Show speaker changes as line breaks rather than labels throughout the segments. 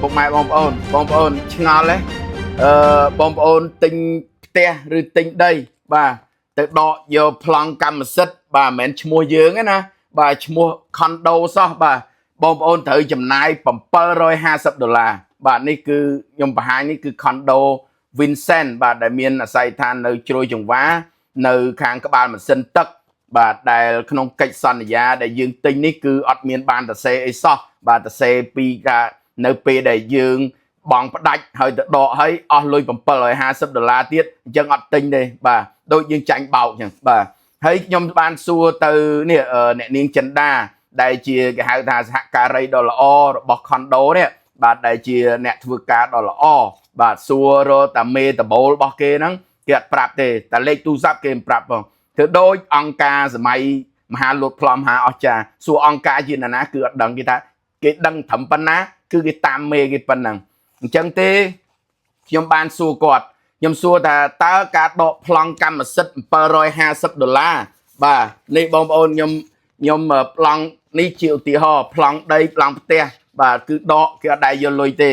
ពុកម៉ែបងប្អូនបងប្អូនឆ្ងល់ទេអឺបងប្អូនទិញផ្ទះឬទិញដីបាទទៅដកយកប្លង់កម្មសិទ្ធិបាទមិនមែនឈ្មោះយើងទេណាបាទឈ្មោះខុនដូសោះបាទបងប្អូនត្រូវចំណាយ750ដុល្លារបាទនេះគឺខ្ញុំបង្ហាញនេះគឺខុនដូ Vincent បាទដែលមានអាស័យដ្ឋាននៅជ្រោយចង្វានៅខាងក្បាលម៉ាស៊ីនទឹក បាទដែលក្នុងកិច្ចសន្យាដែលយើងទិញនេះគឺអត់មានបានតសេអីសោះបាទតសេពីការនៅពេលដែលយើងបងផ្ដាច់ហើយទៅដកហើយអស់លុយ750ដុល្លារទៀតអញ្ចឹងអត់ទិញទេបាទដូចយើងចាញ់បោកអញ្ចឹងបាទហើយខ្ញុំបានសួរទៅនេះអ្នកនាងចិន្តាដែលជាគេហៅថាសហការីដ៏ល្អរបស់ខុនដូនេះបាទដែលជាអ្នកធ្វើការដ៏ល្អបាទសួររកតាមេដបូលរបស់គេហ្នឹងគេអត់ប្រាប់ទេតែលេខទូរស័ព្ទគេមិនប្រាប់ផង ធ្វើដូចអង្គការសម័យមហាលោតផ្លំមហាអស្ចារ្យសួរអង្គការជានរណាគឺអត់ដឹងគេថាគេដឹងត្រឹមប៉ុណ្ណាគឺគេតាមមេគេប៉ុណ្ណឹងអញ្ចឹងទេខ្ញុំបានសួរគាត់ខ្ញុំសួរថាតើការដកប្លង់កម្មសិទ្ធិ750ដុល្លារបាទនេះបងប្អូនខ្ញុំខ្ញុំប្លង់នេះជាឧទាហរណ៍ប្លង់ដីប្លង់ផ្ទះបាទគឺដកគេអត់ដែលយកលុយទេ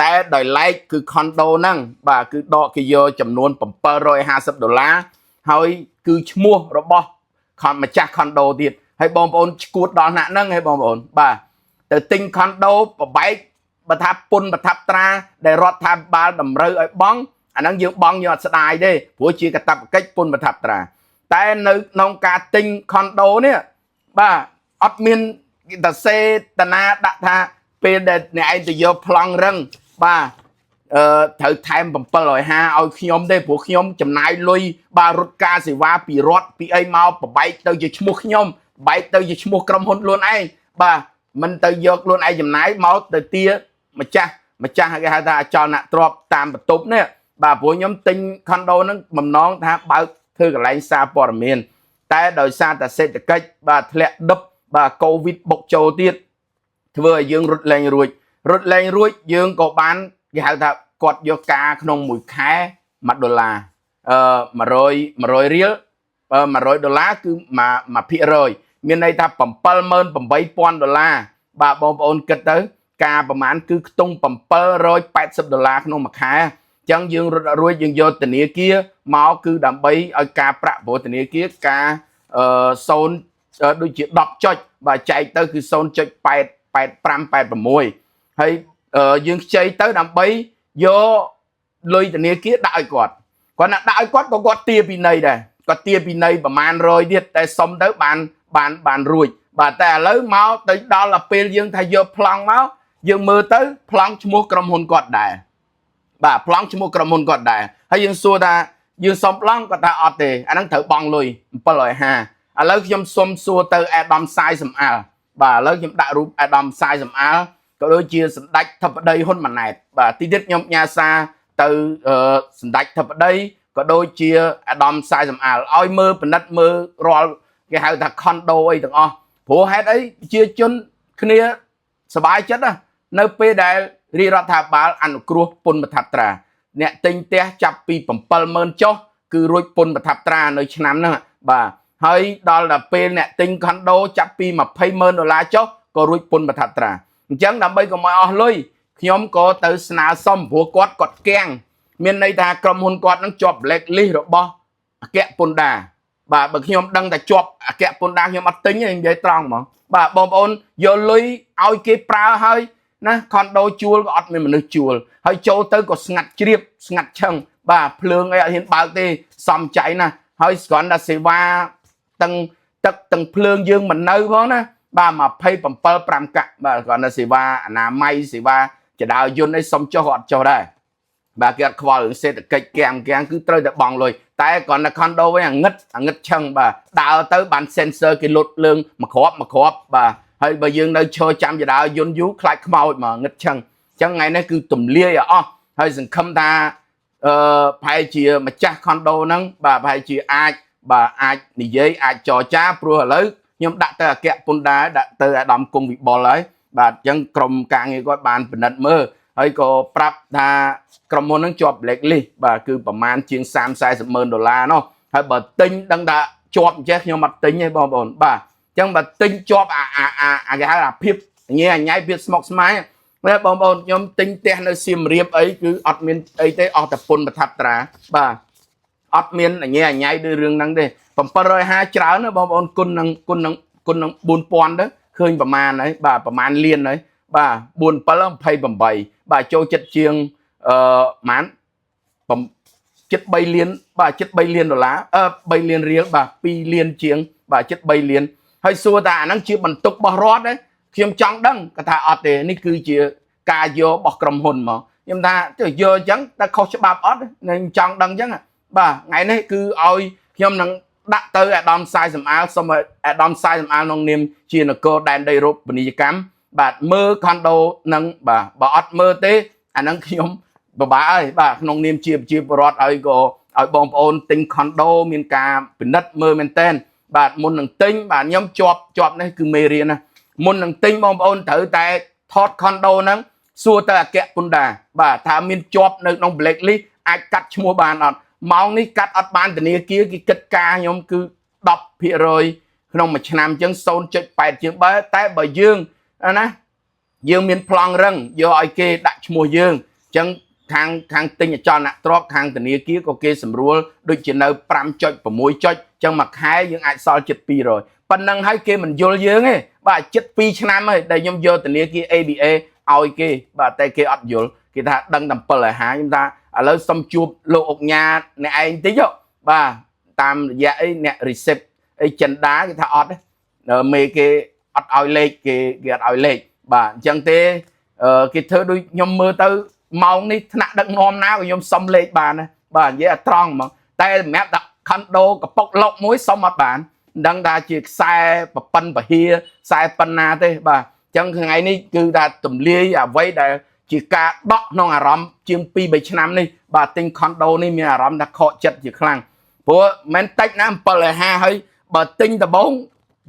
តែដោយឡែកគឺខុនដូហ្នឹងបាទគឺដកគេយកចំនួន750ដុល្លារហើយគឺឈ្មោះរបស់ខនម្ចាស់ខុនដូទៀតហើយបងប្អូនឈួតដល់ថ្នាក់ហ្នឹងហើយបងប្អូនបាទទៅទិញខុនដូបបែកបើថាពុនប្រថាប់ត្រាដែលរដ្ឋាភិបាលតម្រូវឲ្យបង់អាហ្នឹងយើងបង់យើងអត់ស្ដាយទេព្រោះជាកាតព្វកិច្ចពុនប្រថាប់ត្រាតែនៅក្នុងការទិញខុនដូនេះបាទអត់មានតសេតនាដាក់ថាពេលដែលអ្នកឯងទៅយកប្លង់រឹងបាទអឺត្រូវថែម750ឲ្យខ្ញុំទេព្រោះខ្ញុំចំណាយលុយបាទរត់ការសេវាពីរដ្ឋពីអីមកបបែកទៅជាឈ្មោះខ្ញុំបែកទៅជាឈ្មោះក្រុមហ៊ុនខ្លួនឯងបាទមិនទៅយកខ្លួនឯងចំណាយមកទៅទាម្ចាស់ម្ចាស់គេហៅថាអចលនទ្រព្យតាមបន្ទប់នេះបាទព្រោះខ្ញុំទិញខុនដូហ្នឹងបំណងថាបើកធ្វើកន្លែងសារព័ត៌មាន តែដោយសារតែសេដ្ឋកិច្ចបាទធ្លាក់ដប់បាទកូវីដបុកចូលទៀតធ្វើឲ្យយើងរត់លែងរួចរត់លែងរួចយើងក៏បានគេហៅថាគាត់យកការក្នុងមួយខែ1ដុល្លារអឺ100 100រៀល100ដុល្លារគឺ1%មានន័យថា78000ដុល្លារបាទបងប្អូនគិតទៅ ការប្រមាណគឺខ្ទង់780ដុល្លារក្នុងមួយខែអញ្ចឹងយើងរត់រួចយើងយកធនាគារមកគឺដើម្បីឲ្យការប្រាក់ព្រោះធនាគារការអឺ0ដូចជា10ចុចបាទចែកទៅគឺ0.88586ហើយយើងខ្ចីទៅដើម្បីយកលុយធនាគារដាក់ឲ្យគាត់គាត់ណាដាក់ឲ្យគាត់ក៏គាត់ទាពីនៃដែរគាត់ទាពីនៃប្រមាណ100ទៀតតែសុំទៅបានបានបានរួចបាទតែឥឡូវមកទៅដល់ដល់ពេលយើងថាយកប្លង់មកយើងមើលទៅប្លង់ឈ្មោះក្រុមហ៊ុនគាត់ដែរបាទប្លង់ឈ្មោះក្រុមហ៊ុនគាត់ដែរហើយយើងសួរថាយើងសុំប្លង់គាត់ថាអត់ទេអាហ្នឹងត្រូវបង់លុយ750ឥឡូវខ្ញុំសុំសួរទៅអាដាមសាយសំអាល់បាទឥឡូវខ្ញុំដាក់រូបអាដាមសាយសំអាល់ក៏ដូចជាសម្ដេចធិបតីហ៊ុនម៉ាណែតបាទទីទៀតខ្ញុំញ៉ាសារទៅសម្ដេចធិបតីក៏ដូចជាអាដាមសាយសំអាល់ឲ្យមើលពិនិត្យមើលរាល់គេហៅថាខុនដូអីទាំងអស់ព្រោះហេតុអីប្រជាជនគ្នាសบายចិត្តណានៅពេលដែលរាជរដ្ឋាភិបាលអនុគ្រោះពន្ធប្រថាប់ត្រាអ្នកទិញផ្ទះចាប់ពី70000ចុះគឺរួចពន្ធប្រថាប់ត្រានៅឆ្នាំហ្នឹងបាទហើយដល់ដល់ពេលអ្នកទិញខុនដូចាប់ពី200,000ដុល្លារចុះក៏រួចពន្ធប្រថាប់ត្រាអញ្ចឹងដើម្បីកុំឲ្យអស់លុយខ្ញុំក៏ទៅស្នើសុំព្រោះគាត់គាត់កៀងមានន័យថាក្រុមហ៊ុនគាត់នឹងជាប់ black list របស់អគ្គពន្ធដារបាទបើខ្ញុំដឹងតែជាប់អគ្គពន្ធដារខ្ញុំអត់ទិញទេនិយាយត្រង់ហ្មងបាទបងប្អូនយកលុយឲ្យគេប្រើហើយណាខុនដូជួលក៏អត់មានមនុស្សជួលហើយចូលទៅក៏ស្ងាត់ជ្រាបស្ងាត់ឆឹងបាទភ្លើងអីអត់ហ៊ានបើកទេសំចៃណាស់ហើយគ្រាន់តែសេវាទាំងទឹកទាំងភ្លើងយើងមិននៅផងណាបាទ27 5កាក់បាទគ្រាន់តែសេវាអនាម័យសេវាចដើយន្តអីសុំចុះក៏អត់ចុះដែរបាទគេអត់ខ្វល់រឿងសេដ្ឋកិច្ចកាំងកាំងគឺត្រូវតែបង់លុយតែគ្រាន់តែខុនដូវិញអាងឹតអាងឹតឆឹងបាទដើរទៅបាន sensor គេលុតភ្លើងមួយគ្រាប់មួយគ្រាប់បាទហើយបើយើងនៅឈរចាំចដើយន្តយូរខ្លាចខ្មោចមកងឹតឆឹងអញ្ចឹងថ្ងៃនេះគឺទំលាយឲ្យអស់ហើយសង្ឃឹមថាអឺប្រហែលជាម្ចាស់ខុនដូហ្នឹងបាទប្រហែលជាអាចបាទអាចនិយាយអាចចរចាព្រោះឥឡូវខ្ញុំដាក់ទៅអគ្គពន្ធដារដាក់ទៅអាដាមគង់វិបុលហើយបាទអញ្ចឹងក្រុមការងារគាត់បានពិនិត្យមើលហើយក៏ប្រាប់ថាក្រុមហ៊ុនហ្នឹងជាប់ black list បាទគឺប្រមាណជាង30 40ម៉ឺនដុល្លារនោះហើយបើទិញដឹងថាជាប់អញ្ចេះខ្ញុំអត់ទិញទេបងប្អូនបាទអញ្ចឹងបើទិញជាប់អាអាអាគេហៅអាភាពញ៉ៃញ៉ៃភាពស្មុកស្មាញ ណែបងប្អូនខ្ញុំទិញផ្ទះនៅសៀមរាបអីគឺអត់មានអីទេអស់តែពុនប្រថាប់ត្រាបាទអត់មានអញអញៃដូចរឿងហ្នឹងទេ750ច្រើនណាបងប្អូនគុណនឹងគុណនឹងគុណនឹង4000ទៅឃើញប្រមាណហើយបាទប្រមាណលានហើយបាទ47 28បាទចូលចិត្តជាងអឺប្រហែលចិត្ត3លានបាទចិត្ត3លានដុល្លារអឺ3លានរៀលបាទ2លានជាងបាទចិត្ត3លានហើយសួរថាអាហ្នឹងជាបន្ទុករបស់រដ្ឋទេខ្ញុំចង់ដឹងគាត់ថាអត់ទេនេះគឺជាការយករបស់ក្រុមហ៊ុនមកខ្ញុំថាចុះយកអញ្ចឹងតែខុសច្បាប់អត់ខ្ញុំចង់ដឹងអញ្ចឹងបាទថ្ងៃនេះគឺឲ្យខ្ញុំនឹងដាក់ទៅអាដាមសាយសំអាលសូមឲ្យអាដាមសាយសំអាលក្នុងនាមជានគរដែនដីរូបនីយកម្មបាទមើលខុនដូនឹងបាទបើអត់មើលទេអាហ្នឹងខ្ញុំ បបាក់ហើយបាទក្នុងនាមជាប្រជាពលរដ្ឋឲ្យក៏ឲ្យបងប្អូនទិញខុនដូមានការពិនិត្យមើលមែនតែនបាទមុននឹងទិញបាទខ្ញុំជាប់ជាប់នេះគឺមេរៀនណាមុននឹងទិញបងប្អូនត្រូវតែថតខុនដូហ្នឹងសួរទៅអគ្គពន្ធដារបាទថាមានជាប់នៅក្នុង black list អាចកាត់ឈ្មោះបានអត់ម៉ោងនេះកាត់អត់បានធនាគារគេគិតការខ្ញុំគឺ10%ក្នុងមួយឆ្នាំអញ្ចឹង0.8ជាងបើតែបើយើងណាយើងមានប្លង់រឹងយកឲ្យគេដាក់ឈ្មោះយើងអញ្ចឹងខាងខាងទិញអចលនទ្រព្យខាងធនាគារក៏គេសម្រួលដូចជានៅ5.6ចុចអញ្ចឹងមួយខែយើងអាចសល់ជិត200ប៉ុណ្ណឹងហើយគេមិនយល់យើងទេបាទជិត2ឆ្នាំហើយដែលខ្ញុំយកធនាគារ ABA ឲ្យគេបាទតែគេអត់យល់គេថាដឹងតែ7ហើយខ្ញុំថាឥឡូវសុំជួបលោកអុកញ៉ាអ្នកឯងតិចបាទតាមរយៈអីអ្នក receipt អីចិនដាគេថាអត់ទេមេគេអត់ឲ្យលេខគេគេអត់ឲ្យលេខបាទអញ្ចឹងទេគេធ្វើដូចខ្ញុំមើលទៅម៉ោងនេះថ្នាក់ដឹកនាំណាក៏ខ្ញុំសុំលេខបានដែរបាទនិយាយឲ្យត្រង់ហ្មងតែសម្រាប់ដាក់ខុនដូកប៉ុកលុកមួយសុំអត់បានមិនដឹងថាជាខ្សែប្រប៉ិនពហិខ្សែប៉ុណ្ណាទេបាទអញ្ចឹងថ្ងៃនេះគឺថាទម្លាយអ្វីដែលជាការដក់ក្នុងអារម្មណ៍ជាង2 3ឆ្នាំនេះបាទទិញខុនដូនេះមានអារម្មណ៍ថាខកចិត្តជាខ្លាំងព្រោះមិនតិចណា750ហើយបើទិញដំបូង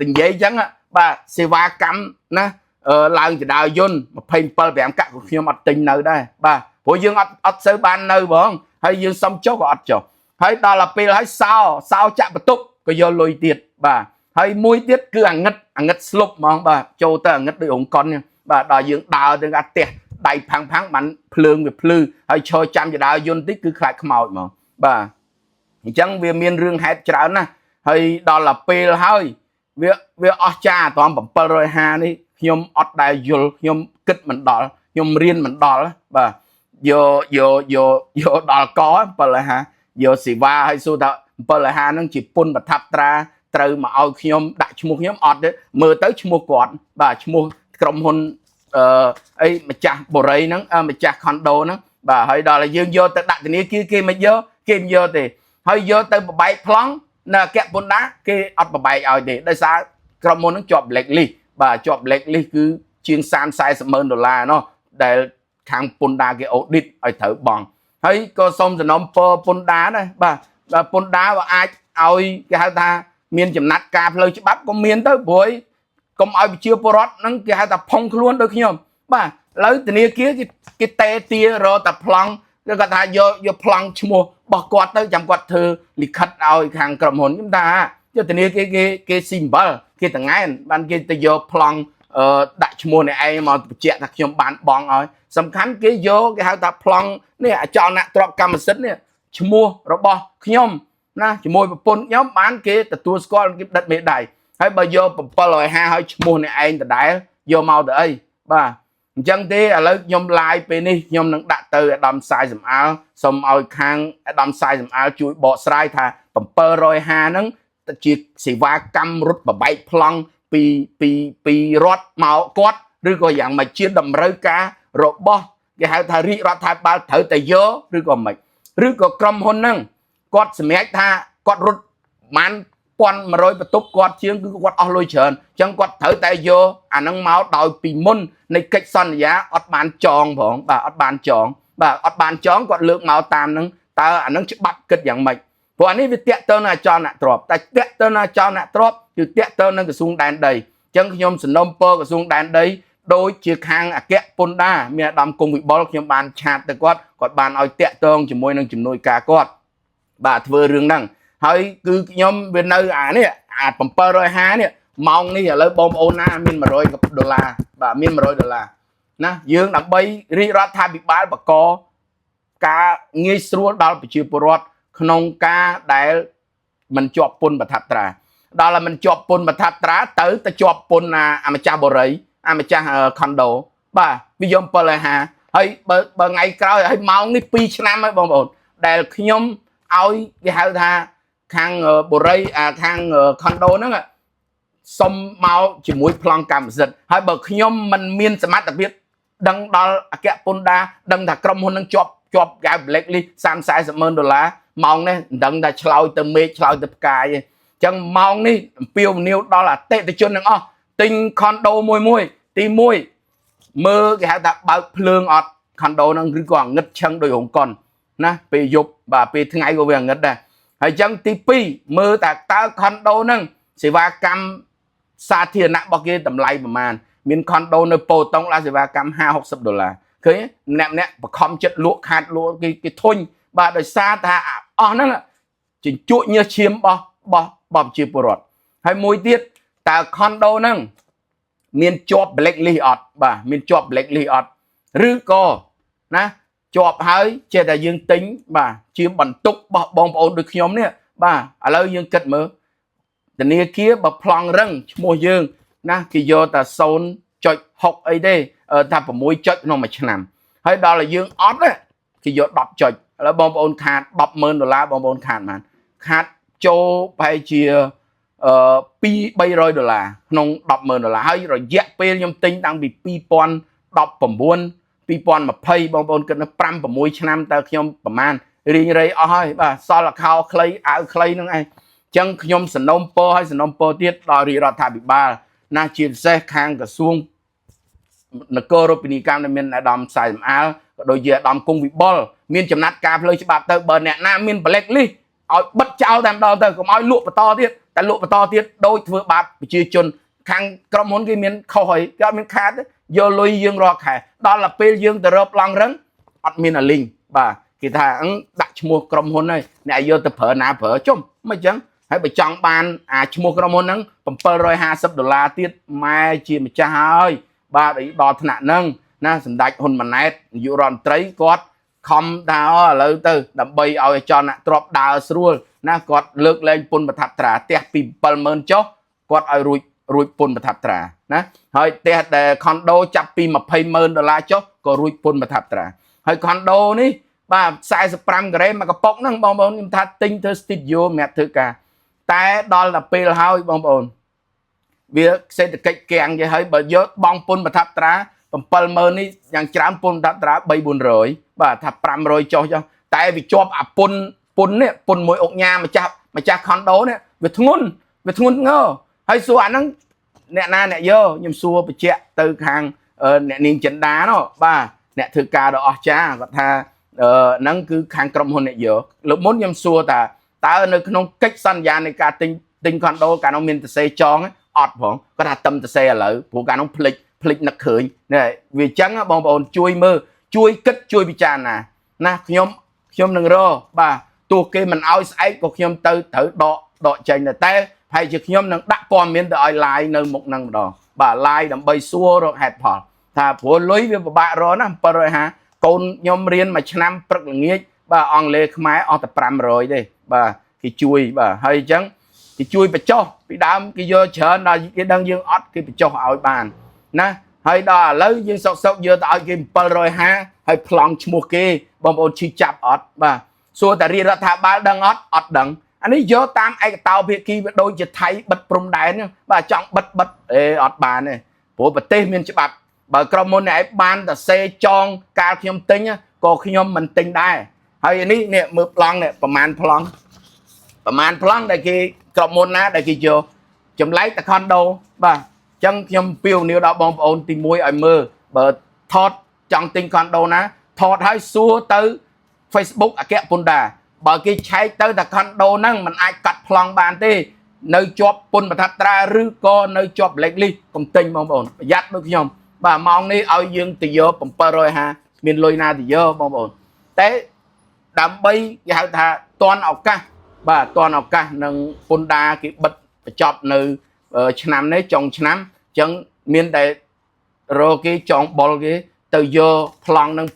និយាយអញ្ចឹងបាទសេវាកម្មណាឡើងចដៅយន្ត27 5កាក់ក៏ខ្ញុំអត់ទិញនៅដែរបាទព្រោះយើងអត់អត់សូវបាននៅហ្មងហើយយើងសុំចុះក៏អត់ចុះហើយដល់ទៅពេលហើយសោសោចាក់បន្ទប់ក៏យកលុយទៀតបាទហើយមួយទៀតគឺអាងឹតអាងឹតស្លុបហ្មងបាទចូលទៅអាងឹតដូចរោងកុនបាទដល់យើងដើរទៅអាផ្ទះដៃផាំងផាំងបានភ្លើងវាភ្លឺហើយឈរចាំចដៅយន្តតិចគឺខ្លាចខ្មោចហ្មងបាទអញ្ចឹងវាមានរឿងហេតុច្រើនណាស់ហើយដល់ទៅពេលហើយវាវាអស់ចាត្រង់750នេះខ្ញុំអត់ដែលយល់ខ្ញុំគិតមិនដល់ខ្ញុំរៀនមិនដល់បាទយកយកយកយកដល់ក750យកសេវាឲ្យសួរថា750ហ្នឹងជាពុនប្រថាប់ត្រាត្រូវមកឲ្យខ្ញុំដាក់ឈ្មោះខ្ញុំអត់ទេមើលទៅឈ្មោះគាត់បាទឈ្មោះក្រុមហ៊ុនអឺអីម្ចាស់បូរីហ្នឹងម្ចាស់ខុនដូហ្នឹងបាទហើយដល់តែយើងយកទៅដាក់ធនាគារគេមិនយកគេមិនយកទេហើយយកទៅបបែកប្លង់នៅអគ្គពន្ធដារគេអត់បបែកឲ្យទេដោយសារក្រុមហ៊ុនហ្នឹងជាប់ black list បាទជាប់ black list គឺជាង30 40ម៉ឺនដុល្លារណោះដែលខាងពន្ធដារគេ audit ឲ្យត្រូវបង់ហើយក៏សូមសំណូមពរពន្ធដារដែរបាទបាទពន្ធដារបើអាចឲ្យគេហៅថាមានចំណាត់ការផ្លូវច្បាប់ក៏មានទៅព្រោះកុំឲ្យប្រជាពលរដ្ឋហ្នឹងគេហៅថាផុងខ្លួនដូចខ្ញុំបាទឥឡូវធនាគារគេគេតេទារកតែប្លង់គេគាត់ថាយកយកប្លង់ឈ្មោះរបស់គាត់ទៅចាំគាត់ធ្វើលិខិតឲ្យខាងក្រុមហ៊ុនខ្ញុំថាយកធនាគារគេគេស៊ីអំបិលគេតងែនបានគេទៅយកប្លង់អឺដាក់ឈ្មោះអ្នកឯងមកបញ្ជាក់ថាខ្ញុំបានបង់ឲ្យសំខាន់គេយកគេហៅថាប្លង់នេះអចលនទ្រព្យកម្មសិទ្ធិនេះឈ្មោះរបស់ខ្ញុំណាជាមួយប្រពន្ធខ្ញុំបានគេទទួលស្គាល់គេដិតមេដៃហើយបើយក750ហើយឈ្មោះអ្នកឯងដដែលយកមកទៅអីបាទអញ្ចឹងទេឥឡូវខ្ញុំ live ពេលនេះខ្ញុំនឹងដាក់ទៅអាដាមសាយសំអាលសូមឲ្យខាងអាដាមសាយសំអាលជួយបកស្រាយថា750ហ្នឹងជាសេវាកម្មរត់បបែកប្លង់ពីពីពីរដ្ឋមកគាត់ឬក៏យ៉ាងម៉េចជាតម្រូវការរបស់គេហៅថារាជរដ្ឋាភិបាលត្រូវតែយកឬក៏មិនឬក៏ក្រុមហ៊ុនហ្នឹងគាត់សម្រេចថាគាត់រត់ប្រហែល1100បន្ទប់គាត់ជាងគឺគាត់អស់លុយច្រើនអញ្ចឹងគាត់ត្រូវតែយកអាហ្នឹងមកដោយពីមុននៃកិច្ចសន្យាអត់បានចងផងបាទអត់បានចងបាទអត់បានចងគាត់លើកមកតាមហ្នឹងតើអាហ្នឹងច្បាប់គិតយ៉ាងម៉េចព្រោះអានេះវាតាក់ទៅនឹងអចលនទ្រព្យតែតាក់ទៅនឹងអចលនទ្រព្យគឺតាក់ទៅនឹងក្រសួងដែនដីអញ្ចឹងខ្ញុំសំណូមពរក្រសួងដែនដីដូចជាខាងអគ្គពន្ធដារមានអាដាមគង់វិបុលខ្ញុំបាន chat ទៅគាត់គាត់បានឲ្យតាក់ទងជាមួយនឹងជំនួយការគាត់បាទធ្វើរឿងហ្នឹងហើយគឺខ្ញុំវានៅអានេះអា750នេះម៉ោងនេះឥឡូវបងប្អូនណាមាន100ដុល្លារបាទមាន100ដុល្លារ ណាយើងដើម្បីរាជរដ្ឋាភិបាលបកការងាយស្រួលដល់ប្រជាពលរដ្ឋក្នុងការដែលមិនជាប់ពន្ធប្រថាប់ត្រាដល់តែមិនជាប់ពន្ធប្រថាប់ត្រាទៅទៅជាប់ពន្ធអាម្ចាស់បរិយអាម្ចាស់ខុនដូបាទវាយក750ហើយបើបើថ្ងៃក្រោយហើយម៉ោងនេះ2ឆ្នាំហើយបងប្អូនដែលខ្ញុំឲ្យគេហៅថាខាងបរិយអាខាងខុនដូហ្នឹងសុំមកជាមួយប្លង់កម្មសិទ្ធិហើយបើខ្ញុំមិនមានសមត្ថភាពដឹងដល់អគ្គពន្ធដារដឹងថាក្រុមហ៊ុននឹងជាប់ជាប់កៅ black list 30 40ម៉ឺនដុល្លារម៉ោងនេះមិនដឹងថាឆ្លោយទៅមេឃឆ្លោយទៅផ្កាយទេអញ្ចឹងម៉ោងនេះអំពាវនាវដល់អតិថិជនទាំងអស់ទិញខុនដូមួយមួយទី1មើលគេហៅថាបើកភ្លើងអត់ខុនដូហ្នឹងឬក៏ងឹតឈឹងដោយរោងកុនណាពេលយប់បាទពេលថ្ងៃក៏វាងឹតដែរហើយអញ្ចឹងទី2មើលតើតើខុនដូហ្នឹងសេវាកម្មសាធារណៈរបស់គេតម្លៃប្រមាណមានខុនដូនៅពោតុងឡាសេវាកម្ម50 60ដុល្លារឃើញម្នាក់ម្នាក់បខំចិត្តលក់ខាតលក់គេគេធុញបាទដោយសារថាអស់ហ្នឹងជញ្ជក់ញើសឈាមបោះបោះបោះជាពលរដ្ឋហើយមួយទៀតតើខុនដូហ្នឹងមានជាប់ black list អត់បាទមានជាប់ black list អត់ឬក៏ណាជាប់ហើយចេះតែយើងទិញបាទជាបន្ទុកបោះបងប្អូនដូចខ្ញុំនេះបាទឥឡូវយើងគិតមើលធនាគារបើប្លង់រឹងឈ្មោះយើងណាគេយកតែ0.6អីទេថា6ចុចក្នុងមួយឆ្នាំហើយដល់តែយើងអត់គេយក10ចុចឥឡូវបងប្អូនខាត100000ដុល្លារបងប្អូនខាតបានខាតចូលប្រហែលជាអឺ2 300ដុល្លារក្នុង100000ដុល្លារហើយរយៈពេលខ្ញុំទិញតាំងពី2019 2020បងប្អូនគិតនៅ5 6ឆ្នាំតើខ្ញុំប្រហែលរៀងរៃអស់ហើយបាទសល់ខោខ្លីអាវខ្លីហ្នឹងឯងអញ្ចឹងខ្ញុំសនំពរឲ្យសនំពរទៀតដល់រាជរដ្ឋាភិបាលណាជាពិសេសខាងក្រសួងនគររូបនីយកម្មដែលមានអាដាមសាយសំអាលក៏ដូចជាអាដាមគង់វិបុលមានចំណាត់ការផ្លូវច្បាប់ទៅបើអ្នកណាមាន black list ឲ្យបិទចោលតែម្ដងទៅកុំឲ្យលក់បន្តទៀតតែលក់បន្តទៀតដូចធ្វើបាបប្រជាជនខាងក្រុមហ៊ុនគេមានខុសហើយគេអត់មានខាតទេយកលុយយើងរាល់ខែដល់ទៅពេលយើងទៅរកប្លង់រឹងអត់មានអាលីងបាទគេថាអឹងដាក់ឈ្មោះក្រុមហ៊ុនហើយអ្នកយកទៅប្រើណាប្រើជុំមិនអញ្ចឹងហើយបើចង់បានអាឈ្មោះក្រុមហ៊ុនហ្នឹង750ដុល្លារទៀតម៉ែជាម្ចាស់ហើយបាទដល់ថ្នាក់ហ្នឹងណាសម្ដេចហ៊ុនម៉ាណែតនាយករដ្ឋមន្ត្រីគាត់ខំថាឥឡូវទៅដើម្បីឲ្យចលនៈទ្របដើរស្រួលណាគាត់លើកលែងពន្ធប្រថាប់ត្រាផ្ទះពី70000ចុះគាត់ឲ្យរួចរួចពន្ធប្រថាប់ត្រាណាហើយផ្ទះដែលខុនដូចាប់ពី200,000ដុល្លារចុះក៏រួចពន្ធប្រថាប់ត្រាហើយខុនដូនេះបាទ45ការ៉េមកកប៉ុកហ្នឹងបងប្អូនខ្ញុំថាទិញធ្វើ studio សម្រាប់ធ្វើការតែដល់តែពេលហើយបងប្អូនវាសេដ្ឋកិច្ចកាំងគេហើយបើយកបងពន្ធប្រថាប់ត្រា70000នេះយ៉ាងច្រើនពន្ធប្រថាប់ត្រា3 400បាទថា500ចុះចុះតែវាជាប់អាពន្ធពន្ធនេះពន្ធមួយអុកញ៉ាម្ចាស់ម្ចាស់ខុនដូនេះវាធ្ងន់វាធ្ងន់ធ្ងរហើយសួរអាហ្នឹងអ្នកណាអ្នកយកខ្ញុំសួរបញ្ជាក់ទៅខាងអ្នកនាងចិន្តានោះបាទអ្នកធ្វើការដ៏អស្ចារ្យគាត់ថាហ្នឹងគឺខាងក្រុមហ៊ុនអ្នកយកលើកមុនខ្ញុំសួរថាតើនៅក្នុងកិច្ចសន្យានៃការទិញទិញខុនដូកាលនោះមានតសេចងអត់ផងគាត់ថាតឹមតសេឥឡូវព្រោះកាលនោះភ្លេចភ្លេចនឹកឃើញនេះវាអញ្ចឹងបងប្អូនជួយមើលជួយគិតជួយពិចារណាណាខ្ញុំខ្ញុំនឹងរកបាទទោះគេមិនអោយស្អែកក៏ខ្ញុំទៅត្រូវដកដកចេញដែរតែប្រហែលជាខ្ញុំនឹងដាក់ព័ត៌មានទៅឲ្យ live នៅមុខនឹងម្ដងបាទ live ដើម្បីសួររកហេតុផលថាព្រោះលុយវាពិបាករកណា750កូនខ្ញុំរៀនមួយឆ្នាំព្រឹកល្ងាចបាទអង់គ្លេសខ្មែរអស់តែ500ទេបាទគេជួយបាទហើយអញ្ចឹងគេជួយបញ្ចុះពីដើមគេយកច្រើនដល់គេដឹងយើងអត់គេបញ្ចុះឲ្យបានណាហើយដល់ឥឡូវយើងសុកសុកយកទៅឲ្យគេ750ហើយប្លង់ឈ្មោះគេបងប្អូនឈឺចាប់អត់បាទសួរតែរាជរដ្ឋាភិបាលដឹងអត់អត់ដឹងអានេះយកតាមឯកតោភាគីវាដូចជាថៃបិទព្រំដែនបាទចង់បិទបិទអេអត់បានទេព្រោះប្រទេសមានច្បាប់បើក្រុមហ៊ុនអ្នកឯងបានតែសេចងកាលខ្ញុំទិញក៏ខ្ញុំមិនទិញដែរហើយនេះនេះមើលប្លង់នេះប្រមាណប្លង់ប្រមាណប្លង់ដែលគេក្រុមហ៊ុនណាដែលគេយកចម្លែកតែខុនដូបាទអញ្ចឹងខ្ញុំពៀវនាវដល់បងប្អូនទី1ឲ្យមើលបើថតចង់ទិញខុនដូណាថតឲ្យសួរទៅ Facebook អគ្គពន្ធដារបើគេឆែកទៅតែខុនដូហ្នឹងมันអាចកាត់ប្លង់បានទេនៅជាប់ពន្ធប្រថាប់ត្រាឬក៏នៅជាប់ black list កុំទិញបងប្អូនប្រយ័ត្នដូចខ្ញុំបាទម៉ោងនេះឲ្យយើងទៅយក750មានលុយណាទៅយកបងប្អូនតែដើម្បីគេហៅថាតន់ឱកាសបាទតន់ឱកាសនឹងពន្ធដារគេបិទបញ្ចប់នៅឆ្នាំនេះចុងឆ្នាំអញ្ចឹងមានតែ រកគេចងបុលគេទៅយកប្លង់នឹង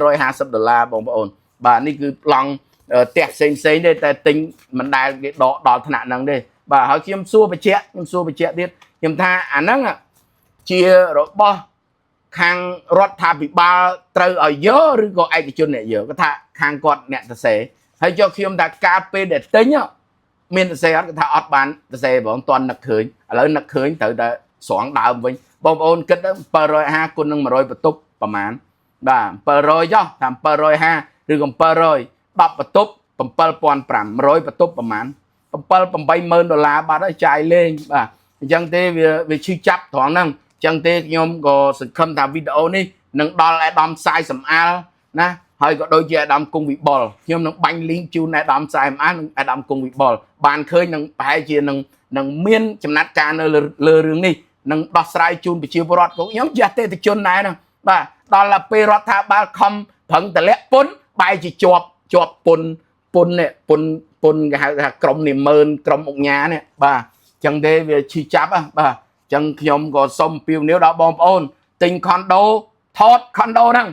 750ដុល្លារបងប្អូនបាទនេះគឺប្លង់ផ្ទះផ្សេងផ្សេងទេតែទិញមិនដែលគេដកដល់ថ្នាក់ហ្នឹងទេបាទហើយខ្ញុំសួរបញ្ជាក់ខ្ញុំសួរបញ្ជាក់ទៀតខ្ញុំថាអាហ្នឹងជារបស់ខាងរដ្ឋាភិបាលត្រូវឲ្យយកឬក៏ឯកជនអ្នកយកគាត់ថាខាងគាត់អ្នកសរសេរហើយយកខ្ញុំថាការពេលដែលទិញមានសរសេរអត់គាត់ថាអត់បានសរសេរហ្មងតន់នឹកឃើញឥឡូវនឹកឃើញត្រូវតែស្រង់ដើមវិញបងប្អូនគិតទៅ750គុណនឹង100បន្ទប់ប្រហែលបាទ700ចុះថា750ឬក៏700 10បន្ទប់7500 100បន្ទប់ប្រហែល7 80000ដុល្លារបាត់ហើយចាយលេងបាទអញ្ចឹងទេវាវាឈឺចាប់ត្រង់ហ្នឹងអញ្ចឹងទេខ្ញុំក៏សង្ឃឹមថាវីដេអូនេះនឹងដល់អាដាមសាយសំអាលណាហើយក៏ដូចជាអាដាមគង់វិបុលខ្ញុំនឹងបាញ់ link ជូនអាដាមសាយសំអាលនិងអាដាមគង់វិបុលបានឃើញនឹងប្រហែលជានឹងនឹងមានចំណាត់ការនៅលើរឿងនេះនឹងដោះស្រាយជូនប្រជាពលរដ្ឋក៏ខ្ញុំជាអតិថិជនដែរហ្នឹងបាទដល់ពេលរដ្ឋាភិបាលខំប្រឹងតម្លាក់ពន្ធបែរជាជាប់ជាប់ពន្ធពន្ធនេះពន្ធពន្ធគេហៅថាក្រុមនាម៉ឺនក្រុមអង្គញានេះបាទអញ្ចឹងទេវាឈឺចាប់ហ៎បាទអញ្ចឹងខ្ញុំក៏សូមពៀវនាវដល់បងប្អូនទិញខុនដូថតខុនដូហ្នឹង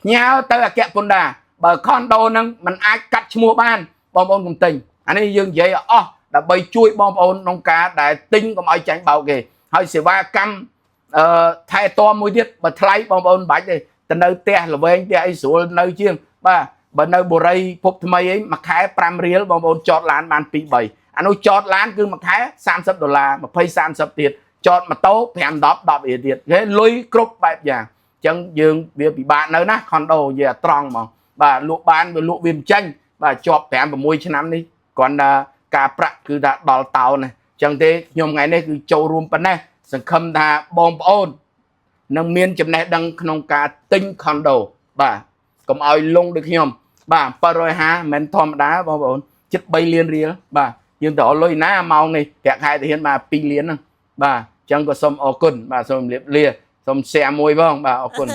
ផ្ញើទៅអគ្គពន្ធដារបើខុនដូហ្នឹងมันអាចកាត់ឈ្មោះបានបងប្អូនកុំទិញអានេះយើងនិយាយឲ្យអស់ដើម្បីជួយបងប្អូនក្នុងការដែលទិញកុំឲ្យចាញ់បោកគេហើយសេវាកម្មអឺថែទាំមួយទៀតបើថ្លៃបងប្អូនមិនបាច់ទេទៅនៅផ្ទះល្វែងផ្ទះអីស្រួលនៅជាងបាទបើនៅបុរីភពថ្មីអីមួយខែ5រៀលបងប្អូនចតឡានបាន2 3អានោះចតឡានគឺមួយខែ30ដុល្លារ20 30ទៀតចតម៉ូតូ5 10 10រៀលទៀតគេលុយគ្រប់បែបយ៉ាងអញ្ចឹងយើងវាពិបាកនៅណាខុនដូនិយាយត្រង់ហ្មងបាទលក់បានវាលក់វាមិនចាញ់បាទជាប់5 6ឆ្នាំនេះគ្រាន់តែការប្រាក់គឺថាដល់តោនណាអញ្ចឹងទេខ្ញុំថ្ងៃនេះគឺចូលរួមប៉ុណ្ណេះសង្ឃឹមថាបងប្អូននឹងមានចំណេះដឹងក្នុងការទិញខុនដូបាទកុំឲ្យលងដូចខ្ញុំបាទ750មិនធម្មតាបងប្អូនជិត3លានរៀលបាទយើងទៅអស់លុយណាម៉ោងនេះប្រាក់ខែទៅហ៊ានមក2លានហ្នឹងបាទអញ្ចឹងក៏សូមអរគុណបាទសូមជម្រាបលាសូម share មួយផងបាទអរគុណ។